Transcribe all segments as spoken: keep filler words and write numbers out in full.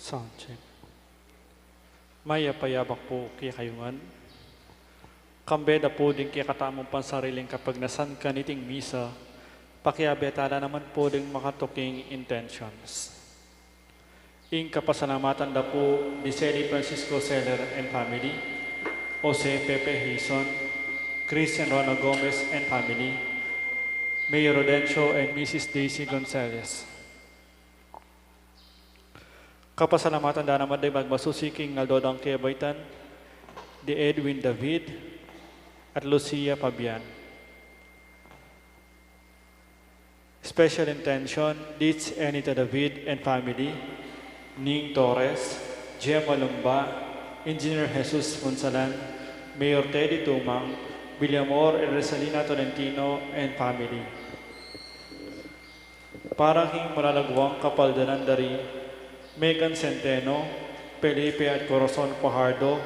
Sound check. Mayap a abak pu kekayu ngan. Kambe da pu ding kekatamung pansariling kapagnasan kaniting misa, pakiabe tala naman pu ding makatuking intentions. Ing kapasalamatan da pu di Seli Francisco Seller and family, Jose Pepe Hizon, Chris and Rona Gomez and family, Mayor Rodencio and Missus Daisy Gonzalez. Kapasalamatan da naman ding magmasusi king aldo dang kebaitan, di Edwin David at Lucia Fabian. Special intention, di Anita David and family, Ning Torres, Gemma Lumba, Engineer Jesus Punsalan, Mayor Teddy Tumang, Villamor and Resalina Tolentino and family. Para king malalaguang kapaldanan da ri Megan Centeno, Felipe at Corazon Fajardo,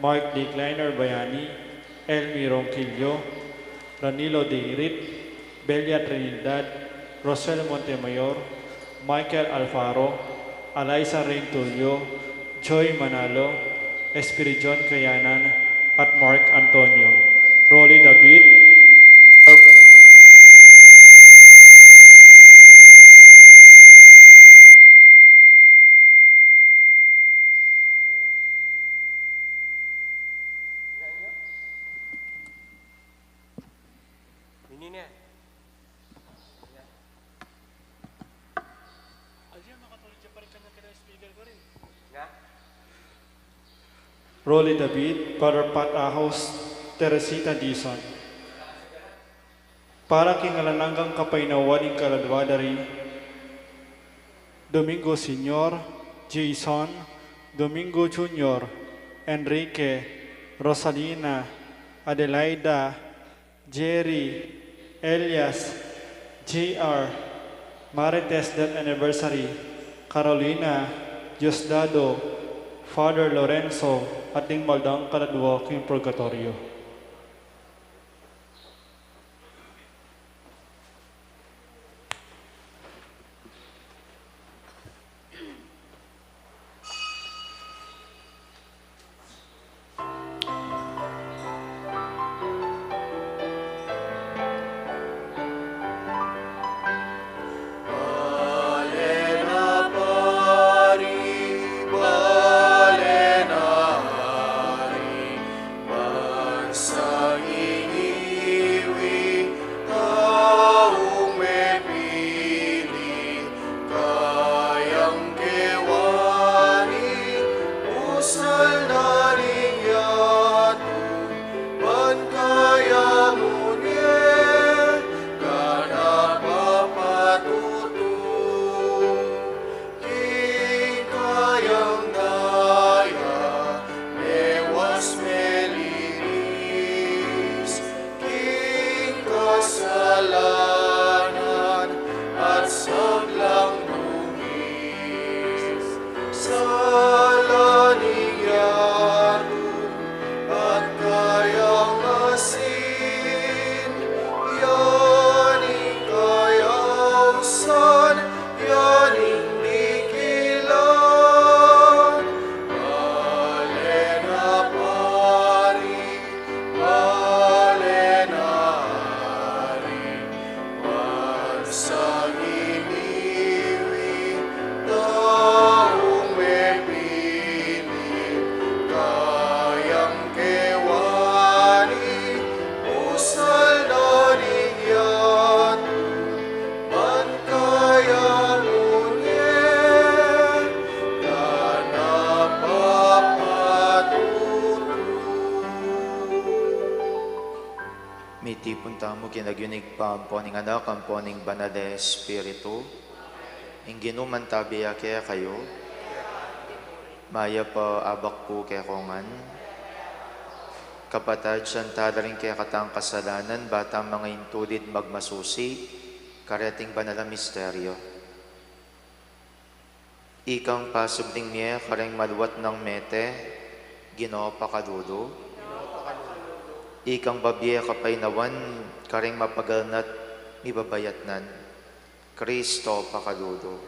Mark D. Kleiner Bayani, Elmi Ronquillo, Ranilo Dirit, Belia Trinidad, Rosel Montemayor, Michael Alfaro, Alaisa Rentulio, Joy Manalo, Espiridion Kayanan, at Mark Antonio. Rolly David. Ini ne. Rolly David, Father Pat Ahos, Teresita Dizon. Para king alang anggang kapaynawan ning kaladua da ri Domingo Senior, Jason, Domingo Junior, Enrique, Rosalina, Adelaida, Jerry, Elias, J R, Marites death anniversary, Carolina, Diosdado, Father Lorenzo, at ding mal dang kaladua king purgatoryo. Kayang kewani, usal na ning yatu, ban kaya mu ne, kana papatutu. King kayang daya, mewas melinis, king kasalanan at sablang dungis. Sala ning yatu at kayang asin, ya ning kayausan, ya ning dikilan. Bale na pari, bale na ari, ban sanginiwi, taung mepili, kayang kewani, usal na ning yatu, ban kaya mu ne, kana papatutu. Mitipun tamu king lagyu ning Ibpa, ampo ning Anak, ampo ning Banal a Espiritu. Ing Ginu mantabe ya kekayu. Mayap a abak pu kekongan. Kapatad, sisian tala ring kekatang kasalanan, ba tang manga intulid magmasusi kareting banal a misteryo. Ikang pasubling mie kareng maluat nang mete, Ginu pakalulu. Ikang babie kapaynawan kareng mapagal na't mibabayatnan, Kristo pakalulu.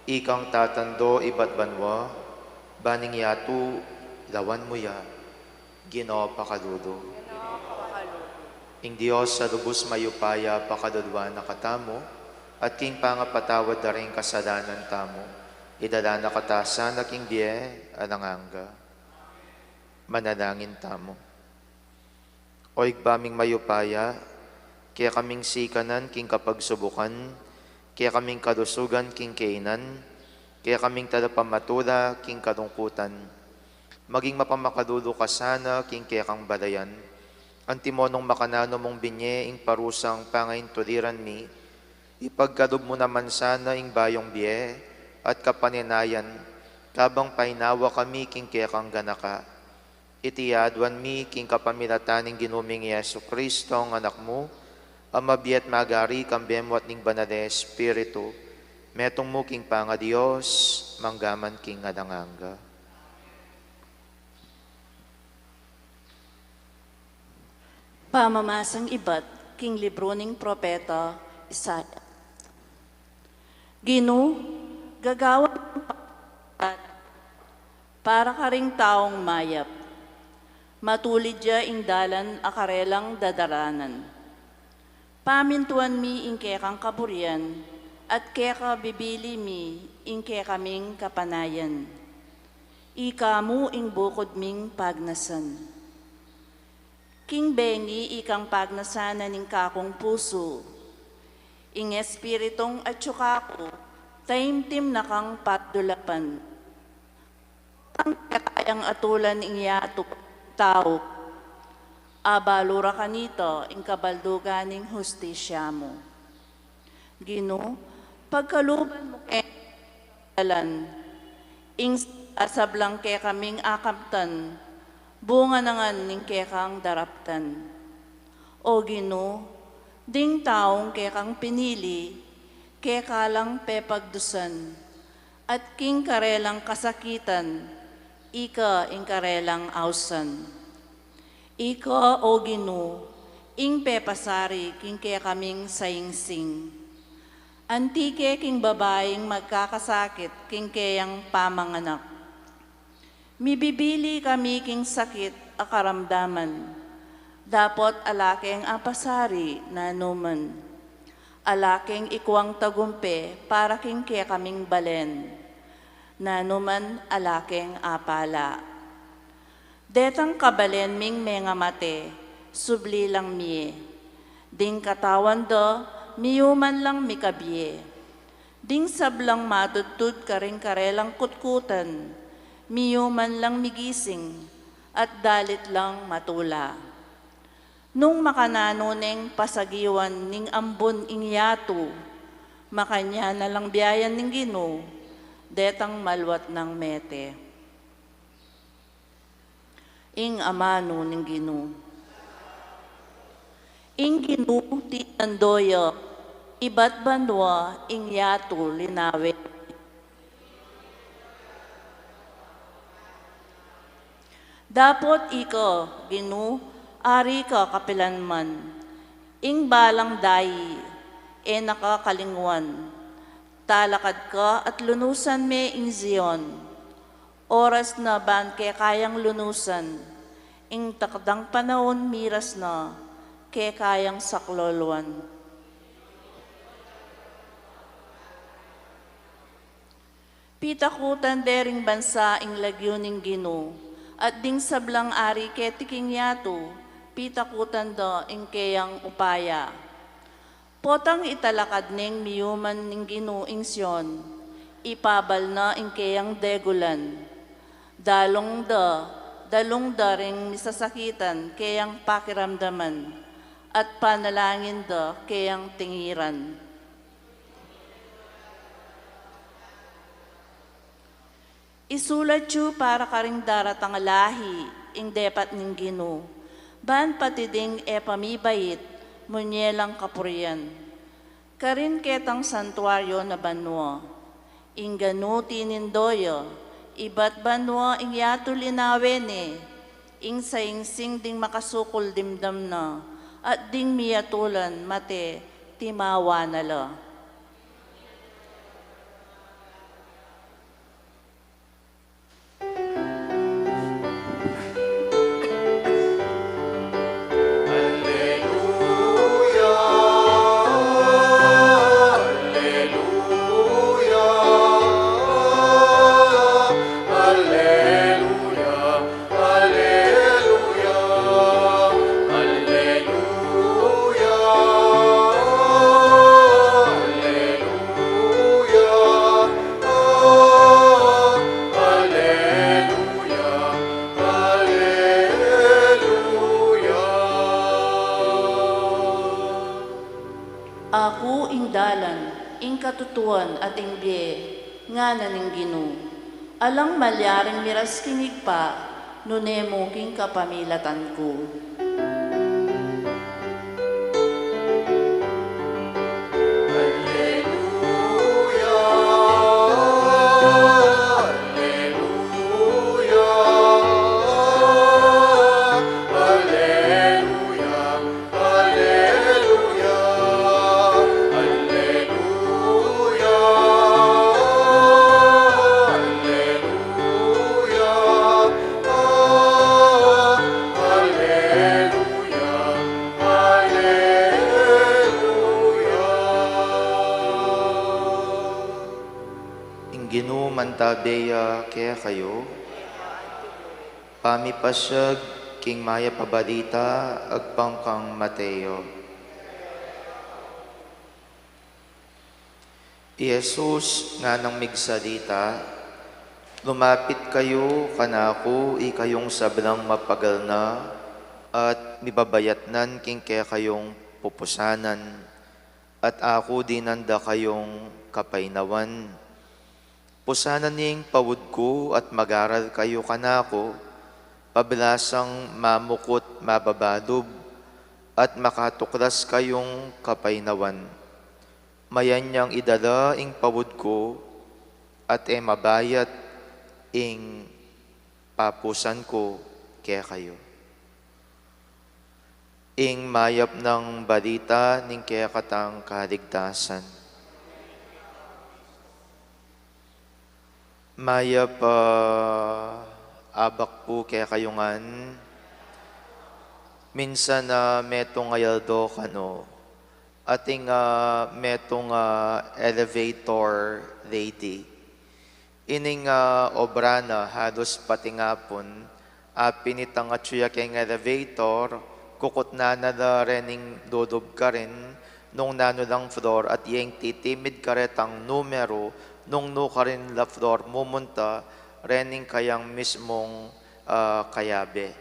Ikang tatando ibat banua, ban ing yatu lawan mu ya, Ginu, pakalulu. Ing Dios a lubus mayupaya pakaluluan na katamu, at king pangapatawad da ring kasalanan tamu, idala na kata sana king bie alang angga. Manalangin tamu. O Ibpa ming mayupaya, kekaming sikanan king kapagsubukan, kekaming kalusugan king kainan, kekaming talapamatula king kalungkutan, maging mapamakalulu ka sana king kekang balayan. Antimo nung makananu mung binye ing parusang pangaintuliran mi, ipagkalub mu naman sana ing bayung bie at kapanenayan, kabang painawa kami king kekang ganaka. Iti aduan mi king kapamilatan ning Ginu ming Jesu Cristo, a Anak mu, a mabie at magari kambe mu at ning Banal a Espiritu, metung mu king pangaDios, mangga man king alang angga. Pamamasang ibat king libru ning propeta Isaias. Ginu, gagawan mu para karing taung mayap. Matulid ya ing dalan a karelang dadaranan. Pamintuan mi ing kekang kaburian, at keka bibili mi ing kekaming kapanayan. Ika mu ing bukud ming pagnasan. King bengi ikang pagnasan na ning kakung pusu. Ing espiritung atyu kaku, taimtim na kang padulapan. Tang kekayang atulan ing yatu, tau, abalu ra kanita ing kabaldugan ning hustisya mu. Ginu, pagkaluban mu keng dalan, ing sablang kekaming akamtan, bunga na ngan ning kekang daraptan. O Ginu, ding taung kekang pinili, keka lang pepagdusan, at king karelang kasakitan, ika ing karelang ausan. Ika, o Ginu, ing pepasari king kekaming saingsing. Anti ke king babaing magkakasakit king keyang pamanganak. Mibibili kami king sakit a karamdaman. Dapot ala keng apasari nanu man. Ala keng ikuang tagumpe para king kekaming balen. Nanu man ala keng apala. Detang kabalen ming mengamate, subli lang mie. Ding katawan da, miyuman lang mikabie. Ding sablang matudtud karing karelang kutkutan, miyuman lang migising, at dalit lang matula. Nung makananu neng pasagiwan ning ambun ing yatu, makanyan na lang biayan ning Ginu, detang maluat nang mete. Ing amanu ning Ginu. Ing Ginu tinando ya, ibat banua ing yatu linawe. Dapot ika, Ginu, ari ka kapilanman. Ing balang dayi, e na ka kalingwan. Talakad ka at lunusan me ing Zion. Oras na ban kekayang lunusan, ing takdang panaun miras na, kekayang sakloluan. Pitakutan de ring bansa ing lagyu ning Ginu, at ding sablang ari keti king yatu, pitakutan da ing keyang upaya. Potang italakad neng miyuman ning Ginu ing Sion, ipabal na ing keyang degulan. Dalung da, dalung da ring misasakitan keyang pakiramdaman, at panalangin da keyang tingiran. Isulat yu para karing daratang a lahi ing depat ning Ginu, ban pati ding e pa mibait, munye lang kapurian. Karin ketang santuaryo na banua, ing ganu tinindo ya, ibat banua ing yatu linawe ne, ing saingsing ding makasukul dimdam na, at ding miyatulan mate timawa na la. Dalan, ing katutuan at ing bie, ngana ning Ginu. Alang malyaring miras king Ibpa, nune mu king kapamilatan ku. Ing Ginu mantabe ya kekayu. Pamipasiag king Mayap a Balita agpang kang Mateo. I Jesus nganang migsalita, "Lumapit kayu kanaku, ikayung sablang mapagal na at mibabayatnan king kekayung pupusanan, at aku dinan da kayung kapaynawan. Pusanan ye ing paud ku at mag-aral kayu kanaku, pabilasang mamukut mababalub, at makatuklas kayung kapaynawan. Mayan yang idala ing paud ku, at e mabayat ing papusan ku kekayu." Ing mayap nang balita ning kekatang kaligtasan. Mayap a abak pu kekayu ngan. Minsan, ah, metung a aldo kanu, ating, ah, metung a elevator lady. Ining, ah, obra na halus pating apun, apin itang atyu ya keng elevator, kukutnan na la rening lulub karin nung nanu lang floor, at yeng titimid karetang numeru nung nu karin la floor mumunta rening kayang mismung, ah, kayabe.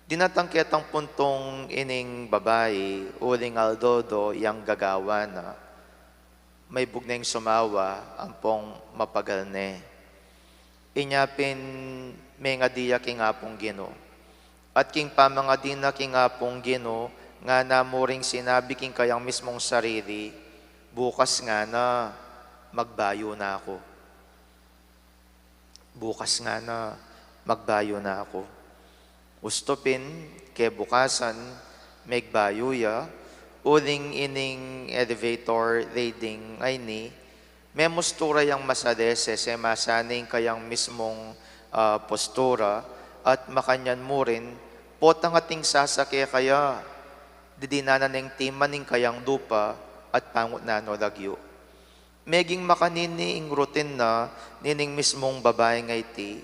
Dinatang ketang puntung ining babai, uling aldo do yang gagawa na. Maibug neng sumawa ampong mapagal ne. Inya pin mengadi ya king Apung Ginu. At king pamangadi na king Apung Ginu, ngana mu ring sinabi king kayang mismung sarili, "Bukas ngana, magbayu na ku. Bukas ngana, magbayu na ku." Ustu pin, kebukasan, megbayu ya, uling ining elevator lady a ini, memustura yang masalese, sema sana ing kayang mismung, ah, postura, at makanyan mu rin, potang ating sasake kaya, didinan na neng timan ing kayang lupa, at pangut na no lagyu. Meging makanini ing routine na nining mismung babai a iti,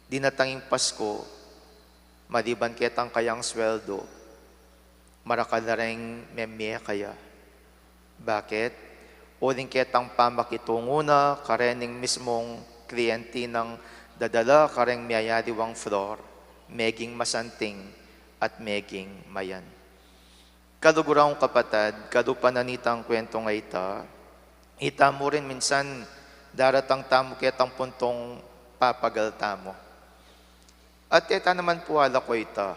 dinatang ing Pasku, maliban ketang kayang sweldo, marakal la reng memie kaya. Bakit? Uling ketang pamakitungu na karening mismung kliyente nang dadala kareng miyayaliwang floor, meging masanting at meging mayan. Kaluguran kung kapatad, kalupa na nitang kwentung a ita, ita mu rin minsan daratang tamu ketang puntung papagal tamu. At e ta naman pu ala ko ita,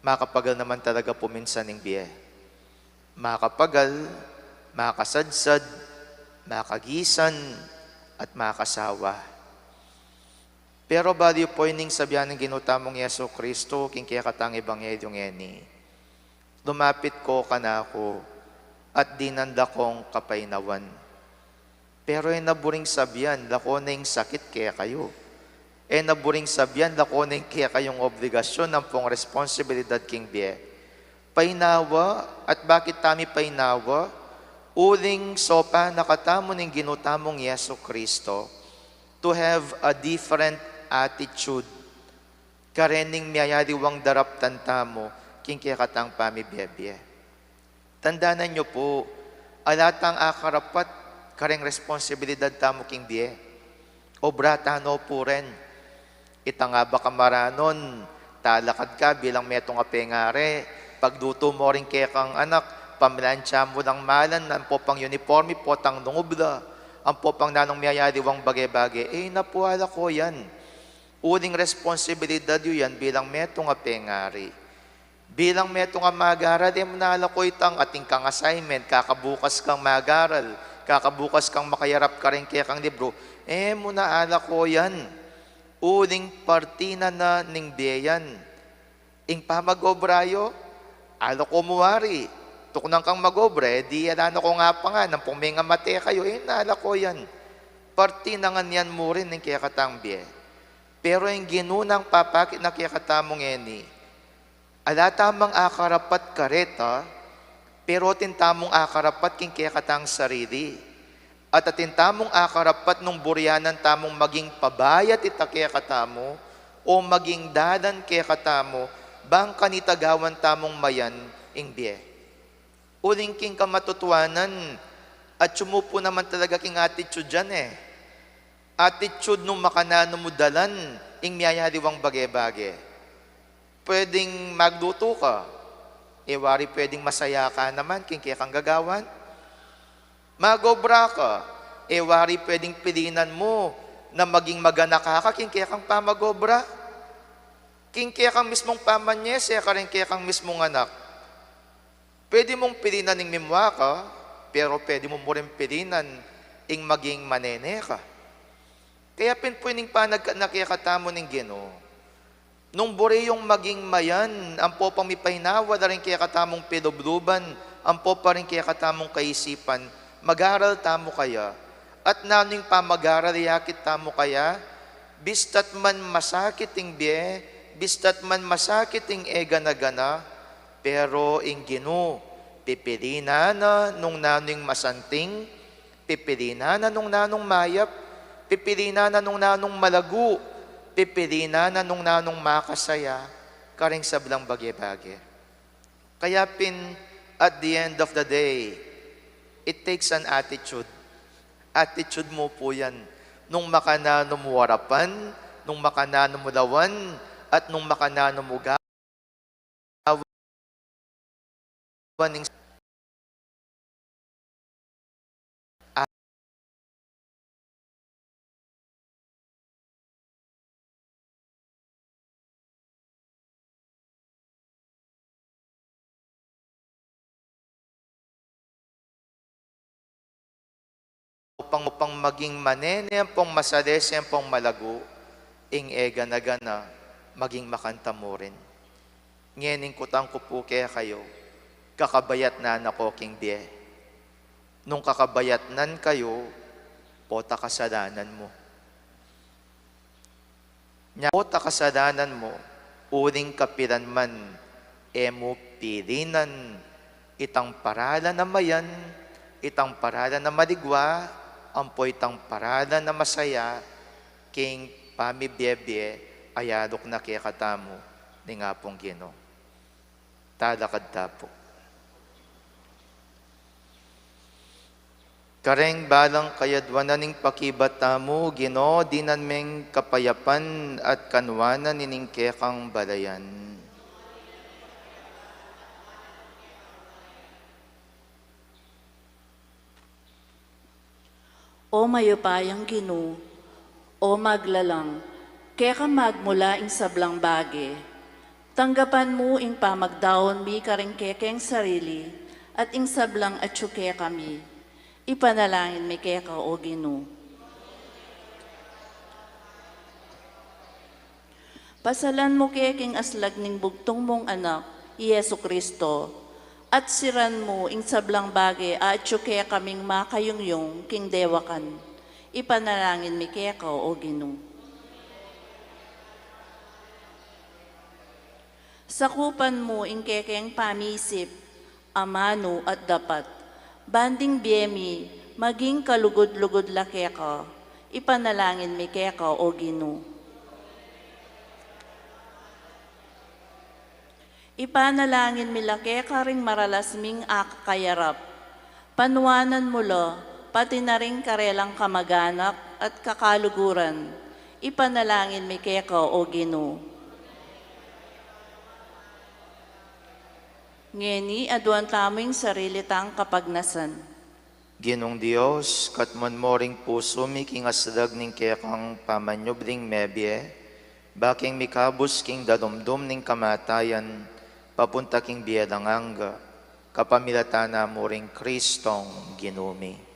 makapagal naman talaga pu minsan ing bie. Makapagal, makasadsad, makagisan, at makasawa. Pero balu yu pu ining sabian ning Ginu tamung Jesu Kristo king kekatang ebanghelyu ngeni, "Lumapit ko kanaku, at dinan da kong kapaynawan." Pero e na buring sabian, lako na ing sakit kekayu. E na buring sabian, lako na ing kekayung obligasyon ampong responsibilidad king bie. Painawa, at bakit tamu painawa? Uling sopan na katamu ning Ginu tamung Jesu Kristo to have a different attitude karening miyayaliwang daraptan tamu king kekatang pamibie-bie. Tandanan yu pu, ala tang akarapat kareng responsibilidad tamu king bie. Obra ta no pu ren. Itang abak a maranon, talakad ka bilang metung a pengari, paglutu mo ring kekang anak, pamlantsa mu lang malan, ampo pang uniporme, potang lungub la, ampo pang nanung miyayaliwang bage-bage. E na pu ala ko yan. Uling responsibilidad yu yan bilang metung a pengari. Bilang metung a mag-aral, e mu na ala ko itang atin kang assignment, kakabukas kang mag-aral, kakabukas kang makayarap karing kekang libru. E mu na ala ko yan. Uling parti na na ning bie yan. Ing pamag-obra yu, ala ko mu wari. Tuknang kang mag-obra, e di ala na kong apangan, ampong mengamate kayu, e na ala ko yan. Parti na ngan yan mu rin ning kekatang bie. Pero ing Ginu nang papakit na kekatamu ngeni, ala tamang akarapat kareta, pero atin tamung akarapat king kekatang sarili. At atin tamung akarapat nung burianan tamung maging pabayat ita kekatamu, o maging dalan kekatamu, bang kanita gawan tamung mayan ing bie. Uling king kamatutuanan, atyu mu pu naman talaga king attitude yan e. Attitude nung makananu mu dalan ing miyayaliwang bage-bage. Pwedeng maglutu ka, e wari pwedeng masaya ka naman king kekang gagawan. Mag-obra ka, e wari pwedeng pilinan mu na maging maganaka ka king kekang pamag-obra. King kekang mismung pamanyese karing kekang mismung anak. Pwede mung pilinan ing mimua ka, pero pwede mu mu rin pilinan ing maging manene ka. Kaya pin pu ining panagkat na kekatamu ning Ginu. Nung buri yung maging mayan, ampo pang mipainawa la ring kekatamung pilubluban, ampo pa ring kekatamung kaisipan, mag-aral tamu kaya, at nanu ing pamag-aral yakit tamu kaya, bista't man masakit ing bie, bista't man masakit ing egana-gana, pero ing Ginu, pipilinan na nung nanu ing masanting, pipilinan na nung nanung mayap, pipilinan na nung nanung malagu, pipilinan na nung nanung makasaya, karing sablang bage-bage. Kaya pin, at the end of the day, it takes an attitude. Attitude mu pu yan. Nung makananu mu arapan, nung makananu mu lawan, at nung makananu mu gawan ing Upang, upang maging manene, ampong masalese, ampong malagu, ing egana-gana, maging makantamu rin. Ngening kutang ku pu kekayu, kakabayatnan na ko king bie. Nung kakabayatnan kayu, pota kasalanan mu. Nya pota kasalanan mu, uling kapilan man, e mu pilinan itang paralan a mayan, itang paralan a maligwa, ampo itang paralan a masaya, king pamibie-bie a yaluk na kekatamu ning Apung Ginu. Talakad ta pu. Kareng balang kayadwanan ning pakibat tamu, Ginu, dinan meng kapayapan at kanuanan ining kekang balayan. O mayupayang Ginu, o maglalang, keka magmula ing sablang bage. Tanggapan mu ing pamagdaun mi karing kekeng sarili, at ing sablang atyu kekami. Ipanalangin mi keka, o Ginu. Pasalan mu ke king aslag ning bugtung mung Anak, i Jesu Kristo, at siran mu ing sablang bage a atyu kekaming makayungyung king dewakan. Ipanalangin mi keka, o Ginu. Sakupan mu ing kekeng pamisip, amanu at dapat, ban ding bie mi maging kalugud-lugud la keka, ipanalangin mi keka, o Ginu. Ipanalangin mi la keka ring maralas ming akakayarap, panuanan mu la, pati na ring karelang kamag-anak at kakaluguran, ipanalangin mi keka, o Ginu. Ngeni, aduan tamu ing sarili tang kapagnasan. Ginung Dios, katmuan mu ring pusu mi king aslag ning kekang pamanyubling mebie, ba king mikabus king dalumdum ning kamatayan, papunta king bie alang angga, kapamilatan na mu ring Kristong Ginu mi.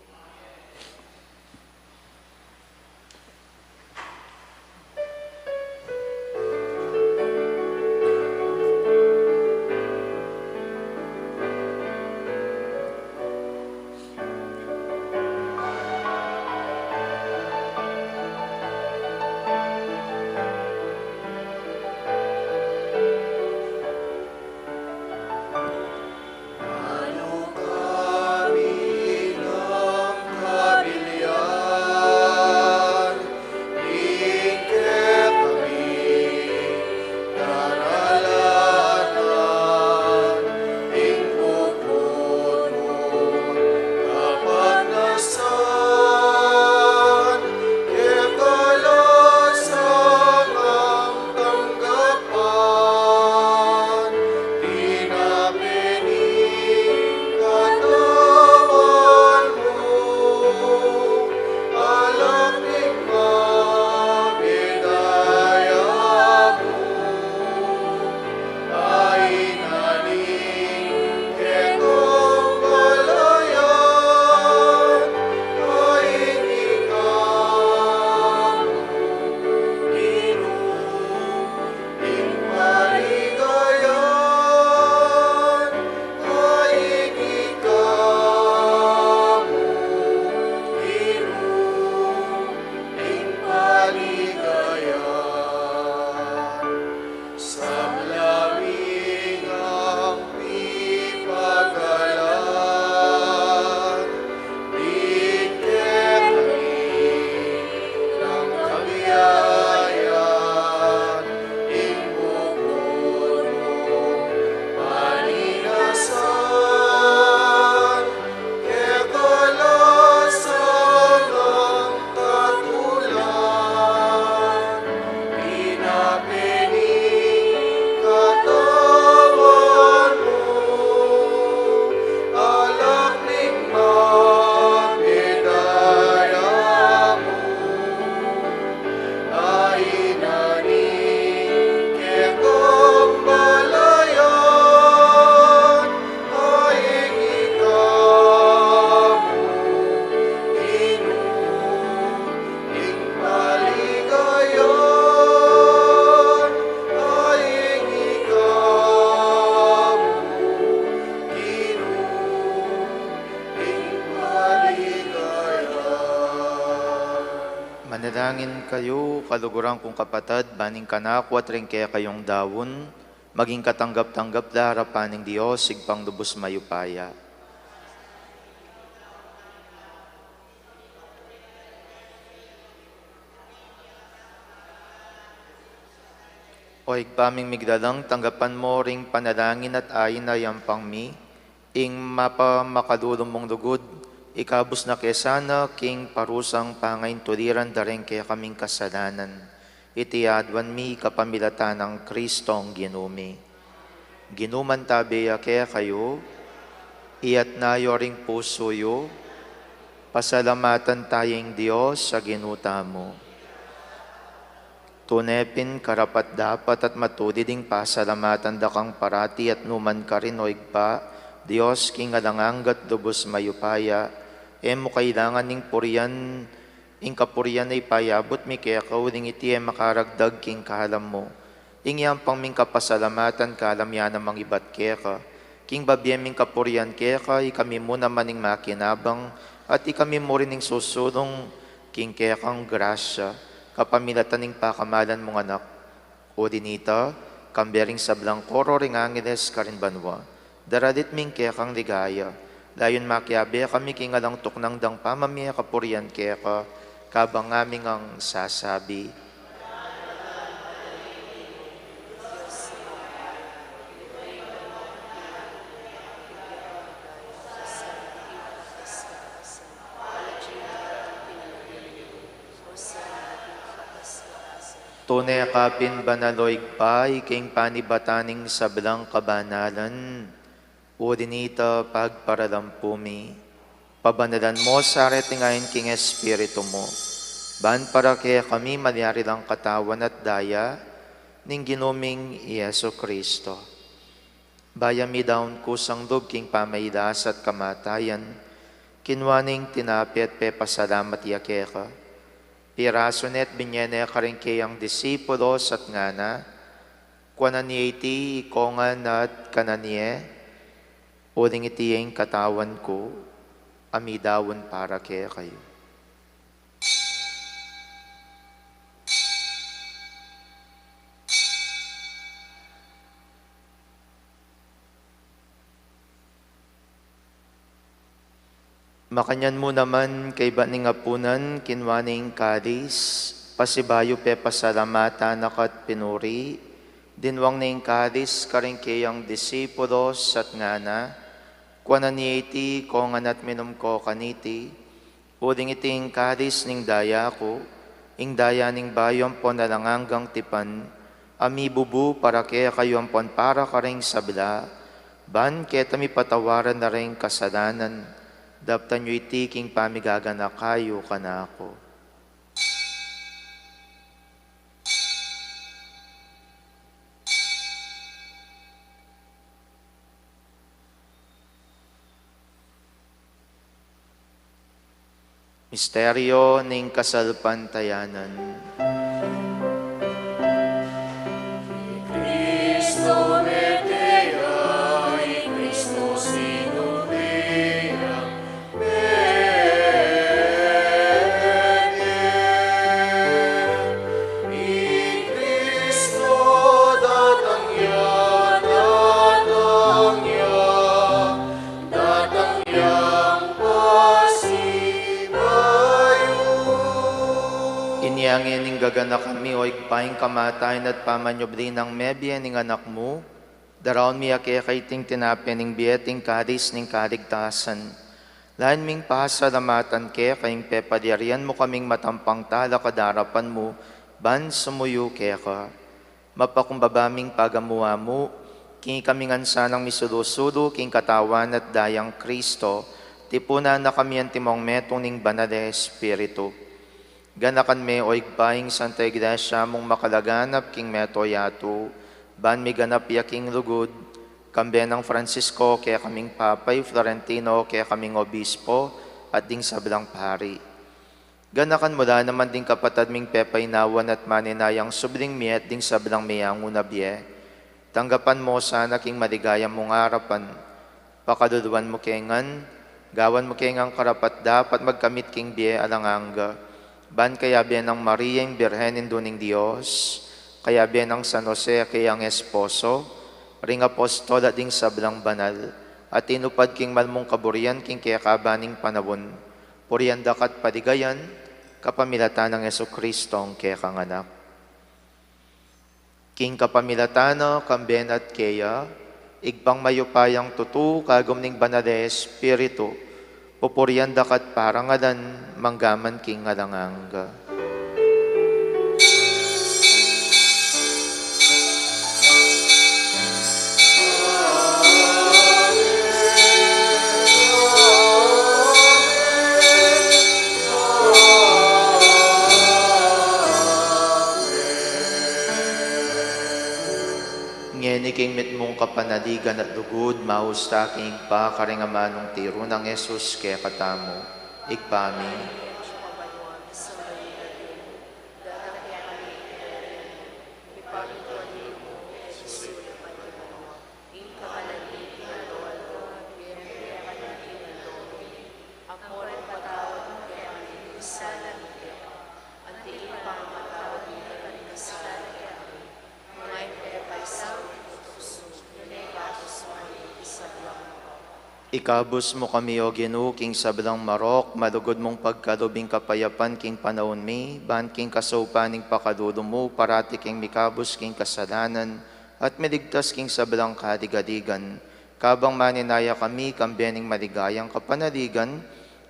Manalangin kayu, kaluguran kung kapatad, ban ing kanaku at ring kekayung daun, maging katanggap-tanggap la arapan ning Dios, Ibpang lubus mayupaya. O Ibpa ming miglalang, tanggapan mu ring panalangin at ain a yampang mi, ing mapamakalulu mung lugud, ikabus na ke sana king parusang pangaintuliran da ring kekaming kasalanan. Iti aduan mi kapamilatan nang Kristong Ginu mi. Ginu, mantabe ya kekayu, iyatas yu ring pusu yu, pasalamatan taya ing Dios a Ginu tamu. Tune pin karapat-dapat at matulid ing pasalamatan da kang parati at nu man karin, o Ibpa, Dios king alang angga at lubus mayupaya, e mu kailangan ing purian, ing kapurian a ipayabut mi keka uling iti e makaragdag king kalam mu. Ing yampang ming kapasalamatan kalam ya namang ibat keka, king babie ming kapurian keka, ikami mu naman ing makinabang, at ikami mu rin ing susulung king kekang grasya, kapamilatan ning pakamalan mung Anak. Uli nita, kambe ring sablang koro ring angeles karin banua, daralit mi ing kekang ligaya, layun makiabe kami king alang tuknang dang pamamie kapurian keka, kabang ngaming sasabi. Tune ka pin banal, o Ibpa, ika ing panibatan ning sablang kabanalan. O dinita pagparalampu mi, pabanalan mo sa reting ain king Espiritu mu, ban para kekami malyari lang katawan at daya ning Ginu ming Jesu Kristo. Bayu mi daun kusang lub king pamailas at kamatayan, kinua ne ing tinape at pepasalamat ya keka. Pirasu ne at binye ne karing keyang disipulos at ngana, kuanan ye iti ikongan at kanan ye, uling iti ing katawan ku, a midaun para kekayu. Makanyan mu naman, kaybat ning apunan, kinua ne ing kalis, pasibayu pepasalamatan na ka at pinuri, dinwang ne ing kalis karing keyang disipulos at ngana, kuanan ye iti ikongan at minum ko kaniti, uling iti ing kalis ning daya ku, ing daya ning bayu ampon alang anggang tipan, a mibubu para kekayu ampon para karing sabla, ban keta mipatawaran na ring kasalanan. Daptan yu iti king pamigaganaka yu kanaku. Misteryo ning kasalpantayanan. I Kristo mete ya, i Kristo sinubi ya, mete ya. I Kristo datang ya, datang ya, datang yang pasibayu. Inya ngeni gaganakan mi, o Ibpa, ing kamatayan at pamanyubli nang mebie ning Anak mu. Daraun mi keka iting tinape ning bie at ing kalis ning kaligtasan. Lain ming pasalamatan keka ing pepalyarian mu kaming matampang talakad king arapan mu, ban sumuyu keka. Mapakumbaba ming pagamu-amu, king ikami ngan sanang misulu-sulu king katawan at dayang Kristo, tipunan na kami antimong metung ning Banal a Espiritu. Ganakan me, o Ibpa, ing Santa Iglesia mung makalaganap king mabilug a yatu, ban miganap ya king lugud, kambe nang Francisco kekaming Papa, i Florentino kekaming Obispo, at ding sablang pari. Ganakan mu la naman ding kapatad ming pepainawan at maninayang subling mie at ding sablang meyangu na bie. Tanggapan mu la sana king maligaya mung arapan. Pakaluluan mu ke ngan, gawan mu ke ngan karapat-dapat magkamit king bie alang angga. Ban kayabe nang Maria, ing Birhen Indu ning Dios, kayabe nang San Jose a keyang esposo, ring apostol at ding sablang banal, a tinupad king mal mung kaburian king kekaban ning panaun, purian da ka at paligayan, kapamilatan nang Jesucristong kekang Anak. King kapamilatan na, kambe na at keya, Ibpang mayupayang tutu, kagum ning Banal a Espiritu, pupurian da ka at parangalan, mangga man king alang angga. Ngeni king mitmung kapanaligan at lugud, maus ta king Ibpa karing amanung tiru nang Jesus kekatamu. Ibpa mi, ikabus mu kami, O Ginu, king sablang marok, malugud mung pagkalub ing kapayapan king panaun mi, ban king kasaupan ning pakalulu mu, parati kaming mikabus king kasalanan, at miligtas king sablang kaligaligan. Kabang maninaya kami, kambe ning maligayang kapanaligan,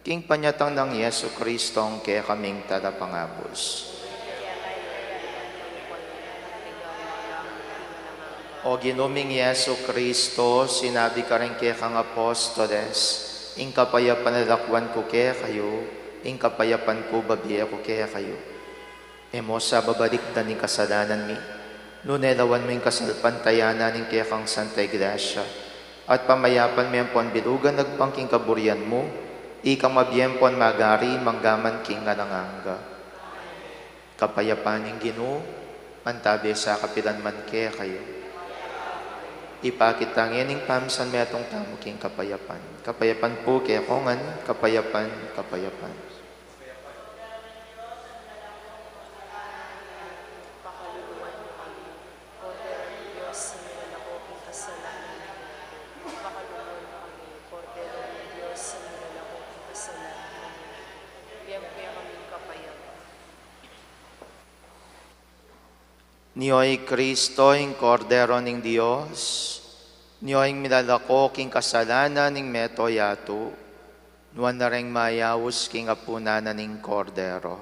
king panyatang nang Jesucristong kekaming Talapangabus. O Ginu ming Jesucristo, sinabi ka ring kekang apostoles, "Ing kapayapan lalakwan ku kekayu, ing kapayapan ku babie ku kekayu." E mu sa babalikdan ing kasalanan mi, nune lawan mu ing kasalpantayanan ning kekang Santa Iglesia, at pamayapan me ampon bilugan agpang king kaburian mu, ikang mabie ampon magari manggaman king alang angga. Kapayapan ning Ginu, mantabi sa kapilan man kekayu. Ipakit ta ngeni ing pamisan metung tamu king kapayapan. Kapayapan pu kekongan, kapayapan, kapayapan. Pakaluluan mo kami, Kordero ng Diyos, na milalako king kasalanan ng mundo. Pakaluluan mo kami, Kordero ng Diyos, na milalako king kasalanan ng mundo. Bigyan mo kami ng kapayapaan. Nio i Kristo, ing Kordero ning Dios, nio ing milalako king kasalanan ning mabilug a yatu, nuan la reng mayaus king apunan na ning Kordero.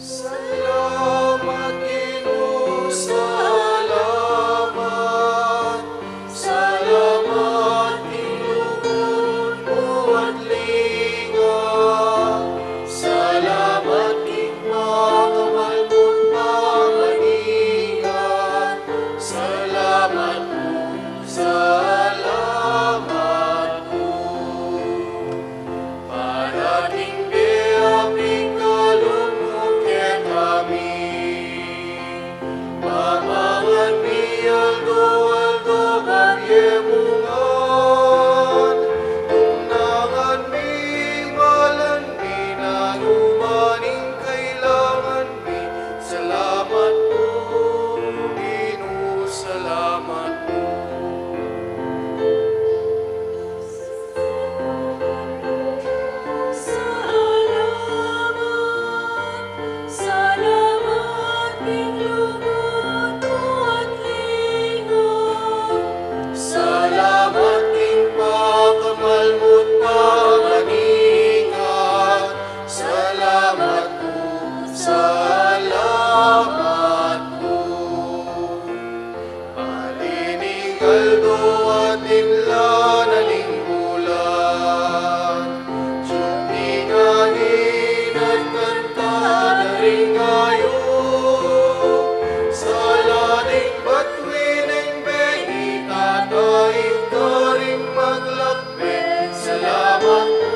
Salamat, Ginu, salamat. Salamat king lugud mu at linga. Salamat king pakamal mu't pamaningat. Salamat pu, salamat pu. Parating bie pin kalub mu kekami. Pamangan mi aldo-aldo, kabie mu ngan. Tunangan mi ing malan mi, nanu man ing kailangan mi. Salamat pu, Ginu, salamat pu. Salamat, salamat king lugud mu at linga. Salamat king pakamal mu't pamaningat. Salamat pu, salamat pu. Pali ning aldo at inla na ning bulan, sut ning angin at kanta na ring ayup, sala ding batwi ning bengi, tataid karing maglakbe. Salamat pu,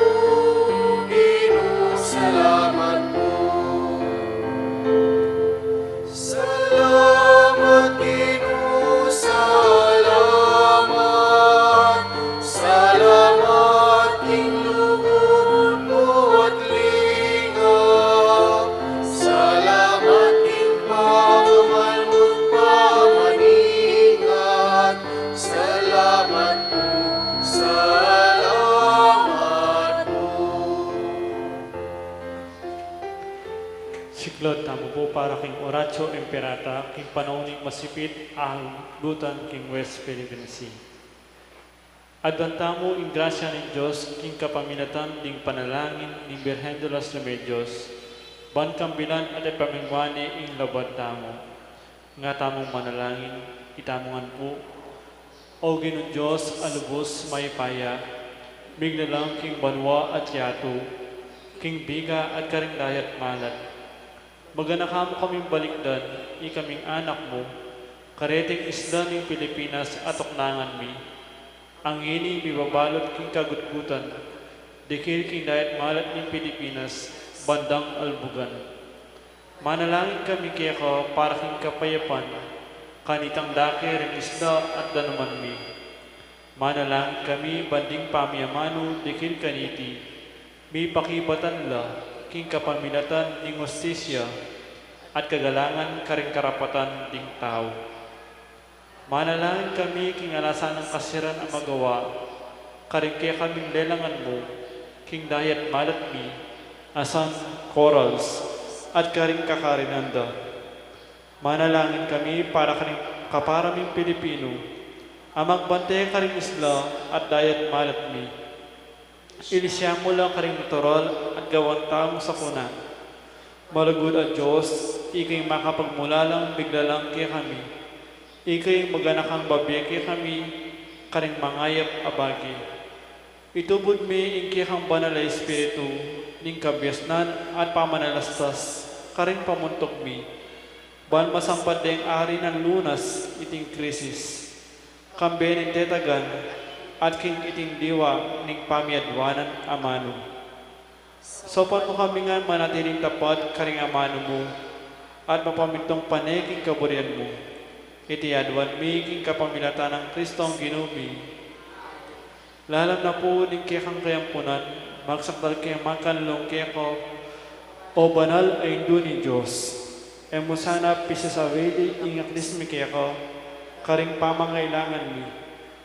Ginu, salamat pu. Salamat, Ginu, salamat. Salamat king lugud mu at linga. Salamat king pakamal mu't pamaningat. Salamat pu, salamat pu. Siklaud tamu pu para king Oratio Imperata, king panaun ning masipit a lutan king West Philippine Sea. Aduan tamu ing grasya ning Dios king kapamilatan ding panalangin ning Birhen de los Remedios, ban kambilan at ipamingwani ing labuad tamu. Nga tamung manalangin, itamu ngan pu. O Ginung Dios a lubus mayupaya, miglalang king banua at yatu, king biga at karing dayat malat. Maganaka mu kaming balikdan, ikaming anak mu, kareting isla ning Pilipinas a tuknangan mi. Ngeni mibabalud king kagutgutan, dikil king dayat malat ning Pilipinas, bandang albugan. Manalangin kami keka para king kapayapan kanitang dake ring isla at danuman mi. Manalangin kami ban ding pamiamanu dikil kaniti mipakibatan la king kapamilatan ning hustisya at kagalangan karing karapatan ding tau. Manalangin kami king alasan nang kasiran a magawa karing kekaming lelangan mu king dayat malat mi a San Corals at karing kakarinan da. Manalangin kami para karing kapara ming Pilipinu a magbante karing isla at dayat malat mi. Ilisya mu la karing natural at gawan tamung sakuna. Malugud a Dios, ikay makapagmulalang biglalang kekami. Ikay maganakang babie kekami karing mangayap a bage. Itubud mi ing kekang Banal a Espiritu ning kabiasnan at pamanalastas karing pamuntuk mi, ban masampat deng ari nang lunas iting krisis, kambe ning tetagan at king iting diwa ning pamiadwanan amanu. Saupan mu kami ngan manatiling tapat karing amanu mu at mapamintung pane king kaburian mu. Iti aduan mi king kapamilatan nang Kristong Ginu mi. Lalam na pu ning kekang kayampunan, magsakdal ke makanlung keka, O banal a Indu ning Dios. E mu sana pisasawili ing aklis mi keka karing pamangailangan mi.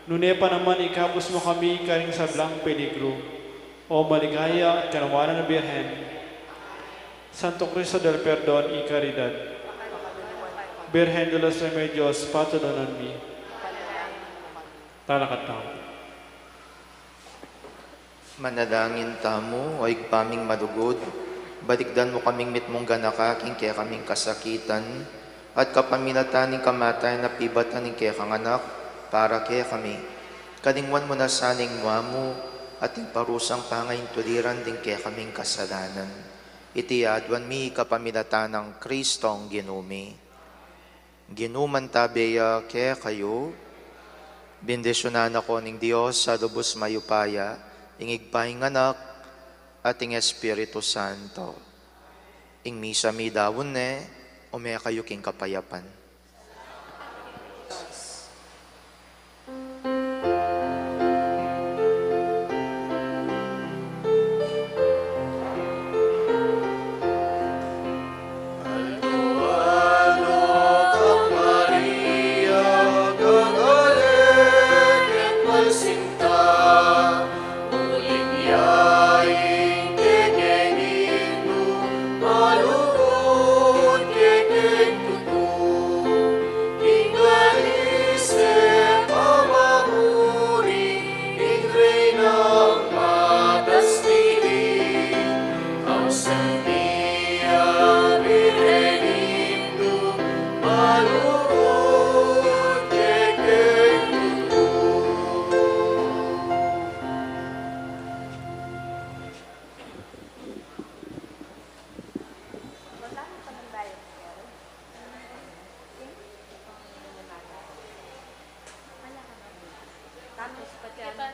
Nune pa naman ikabus mu kami karing sablang peligru, O maligaya at kanawanan a Birhen. Santo Cristo del Perdon y Caridad. Birhen de los Remedios, patulunan mi. Talakad tamu. Manalangin tamu, O Ibpa ming malugud, balikdan mu kaming mitmung ganaka king kekaming kasakitan, at kapamilatan ning kamatayan a pibatan ning kekang Anak para kekami. Kalingwan mu na sana ing mua mu at ing parusang pangaintuliran ding kekaming kasalanan. Iti aduan mi kapamilatan nang Kristong Ginu mi. Ing Ginu mantabe ya kekayu. Bendisyunan na ko ning Dios a lubus mayupaya, ing Ibpa, ing Anak, at ing Espiritu Santo. Ing misa mi daun ne, ume kayu king kapayapan. Tapos, pati ano,